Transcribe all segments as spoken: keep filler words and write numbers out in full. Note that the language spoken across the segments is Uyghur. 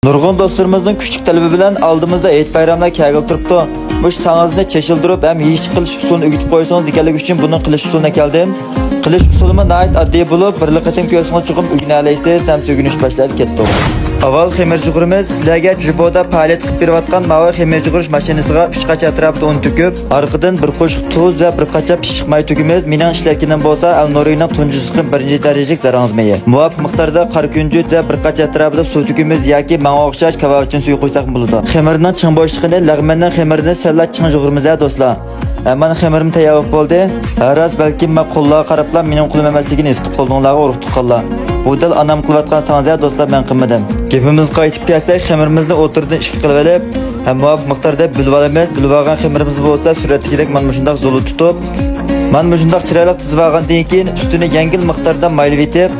نۇرغۇن دوستلىرىمىزنىڭ كۈچلۈك تەلىپى بىلەن ئالدىمىزدا ھېيت بايراملار كەلگىلى تۇرۇپتۇ. مۇشۇ ساڭزىنى چېچىلدۇرۇپ ھەم يېيىش قىلىش ئۇسۇلىنى ئۆگىتىپ قويسىڭىز دېگەنلىكى ئۈچۈن بۇنىڭ قىلىش ئۇسۇلىنى ئەكەلدىم. قىلىش ئۇسۇلىمۇ ناھايىتى ئاددىي بولۇپ، بىرلا قېتىم كۆرسىڭىز چوقۇم ئۆگىنەلەيسىز ھەم ئۆگىنىش باشلاپ كەتتۇق. ئاۋۋال خېمىر جۇغۇرىمىز. سىلەرگە جىبودا پائالىيەت قىلىپ بېرىۋاتقان ماۋۇ خېمىر جۇغۇرۇش ماشىنىسىغا ئۈچ قاچا ئەتراپىدا ئۇن تۆكۈپ، ئارقىدىن بىر قوشۇق تۇز ۋە بىر قاچا پىششىق ماي تۆكىمىز. مېنىڭ ئىشلەتكىنىم بولسا ئەلنۇرىنىڭ تۇنجى سىقىم بىرىنچى دەرىجىلىك زەرەڭزە مېيى. مۇۋاپىق مىقداردا قارا كۈنجۈت ۋە بىر قاچا ئەتراپىدا سۇ تۆكىمىز ياكى ماڭا ئوخشاش كاۋاۋىچىن سۈيى قۇيساقمۇ بولىدۇ. خېمىرنىڭ چىڭ بولۇشلۇقىنى لەغمەننىڭ خېمىرىدىن سەللا چىڭ جۇغۇرىمىز ھە دوستلار. ھە، مانا خېمىرىم تەييار بولۇپ بولدى. ھە راست، بەلكىم مەن قوللارغا قاراپلا مېنىڭ قولۇم ئەمەسلىكىنى ھېس قىلىپ قالدىڭلارغۇ ئۇرۇق تۇغقانلار. بۇ دەل ئانام قىلىۋاتقان ساڭزا دوستلار، مەن قىلمىدىم. گېپىمىزگە قايتىپ كەلسەك، خېمىرىمىزنى ئوتتۇرىدىن ئىككى قىلىۋېلىپ، ھەم مۇۋاپىق مىقداردا بۆلۈۋالىمىز. بۆلۈۋالغان خېمىرىمىز بولسا سۈرەتتىكىدەك مانا مۇشۇنداق زۇلۇ تۇتۇپ، مانا مۇشۇنداق چىرايلىق تىزىۋالغاندىن كېيىن ئۈستىنى يەڭگىل مىقداردا مايلىۋېتىپ،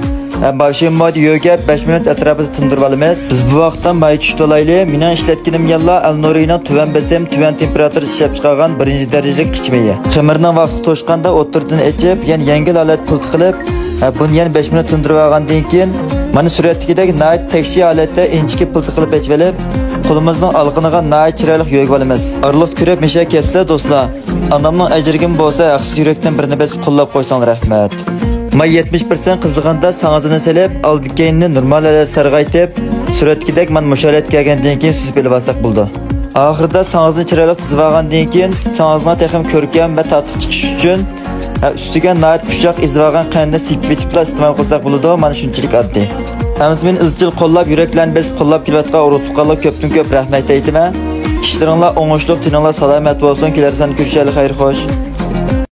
ھەم باشىممادى يۆگەپ بەش مىنۇت ئەتراپىدا تىندۇرۇۋالىمىز. بىز بۇ ۋاقىتتا ماي چۈشتۈرەيلى. مېنىڭ ئىشلەتكىنىم يەنىلا ئەلنۇرىنىڭ تۆۋەن بېسىم، تۆۋەن تېمپېراتۇرىدا ئىشلەپ چىقارغان بىرىنچى دەرىجىلىك قىچا مېيى. خېمىرنىڭ ۋاقتى توشقاندا ئوتتۇرىدىن ئېچىپ، يەنە يەڭگىل ھالەتتە پىلتە قىلىپ، ھە، بۇنى يەنە بەش مىنۇت تىندۇرۇۋالغاندىن كېيىن، مانا سۈرەتتىكىدەك ناھايىتى تەكشى ھالەتتە ئىنچىكە پىلتە قىلىپ ئېچىۋېلىپ، قولىمىزنىڭ ئالىقىنىغا ناھايىتى چىرايلىق يۆگىۋالىمىز. ئارىلىقتا كۆرۈپ مېشە كەپسىلەر دوستلار. ئانامنىڭ ئەجرىگىمۇ بولسا ھەقسىز يۈرەكتىن بىرنى بېسىپ قوللاپ قويساڭلار رەھمەت. ماي يەتمىش پىرسەنت قىزىغاندا ساڭزىنى سېلىپ، ئالدى كەينىنى نورمال ھالەتتە سارغايتىپ، سۈرەتتىكىدەك مانا مۇشۇ ھالەتكە كەلگەندىن كېيىن سۈزۈپ ئېلىۋالساق بولىدۇ. ئاخىرىدا ساڭزىنى چىرايلىق تىزىۋالغاندىن كېيىن، ساڭزىنىڭ تېخىمۇ كۆركەم ۋە تاتلىق چىقىشى ئۈچۈن، ھە، ئۈستىگە ناھايىتى ئۇششاق ئېزىۋالغان قەنتنى سېپىپ ئېتىپلا ئىستېمال قىلساق بولىدۇ، مانا شۇنچىلىك ئاددىي. ئەمىسە مېنى ئىزچىل قوللاپ، يۈرەكلەرنى بېسىپ قوللاپ كېلىۋاتقان ئۇرۇق تۇغقانلارغا كۆپتىن كۆپ رەھمەت ئېيتىمەن. ئىشلىرىڭلار ئوڭۇشلۇق، تېنىڭلار سالامەت بولسۇن، كېلەر ساندا كۆرۈشەيلى، خەير خوش.